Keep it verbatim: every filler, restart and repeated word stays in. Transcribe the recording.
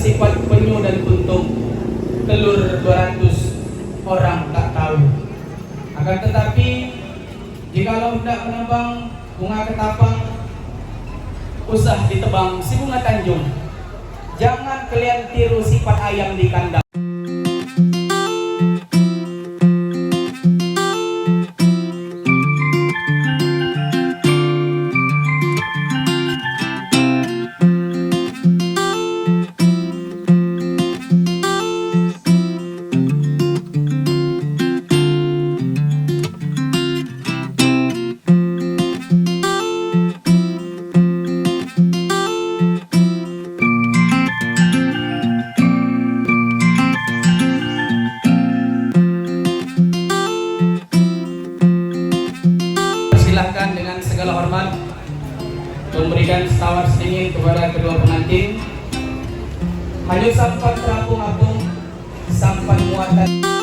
Sifat penyu dan kuntung, telur dua ratus orang tak tahu. Akan tetapi, jikalau hendak menebang bunga ketapang, usah ditebang si bunga tanjung. Jangan kalian tiru sifat ayam di kandang. Persilahkan dengan segala hormat memberikan tawar sedikit kepada kedua pengantin. Hanya sampan terapung-apung, sampan muatan.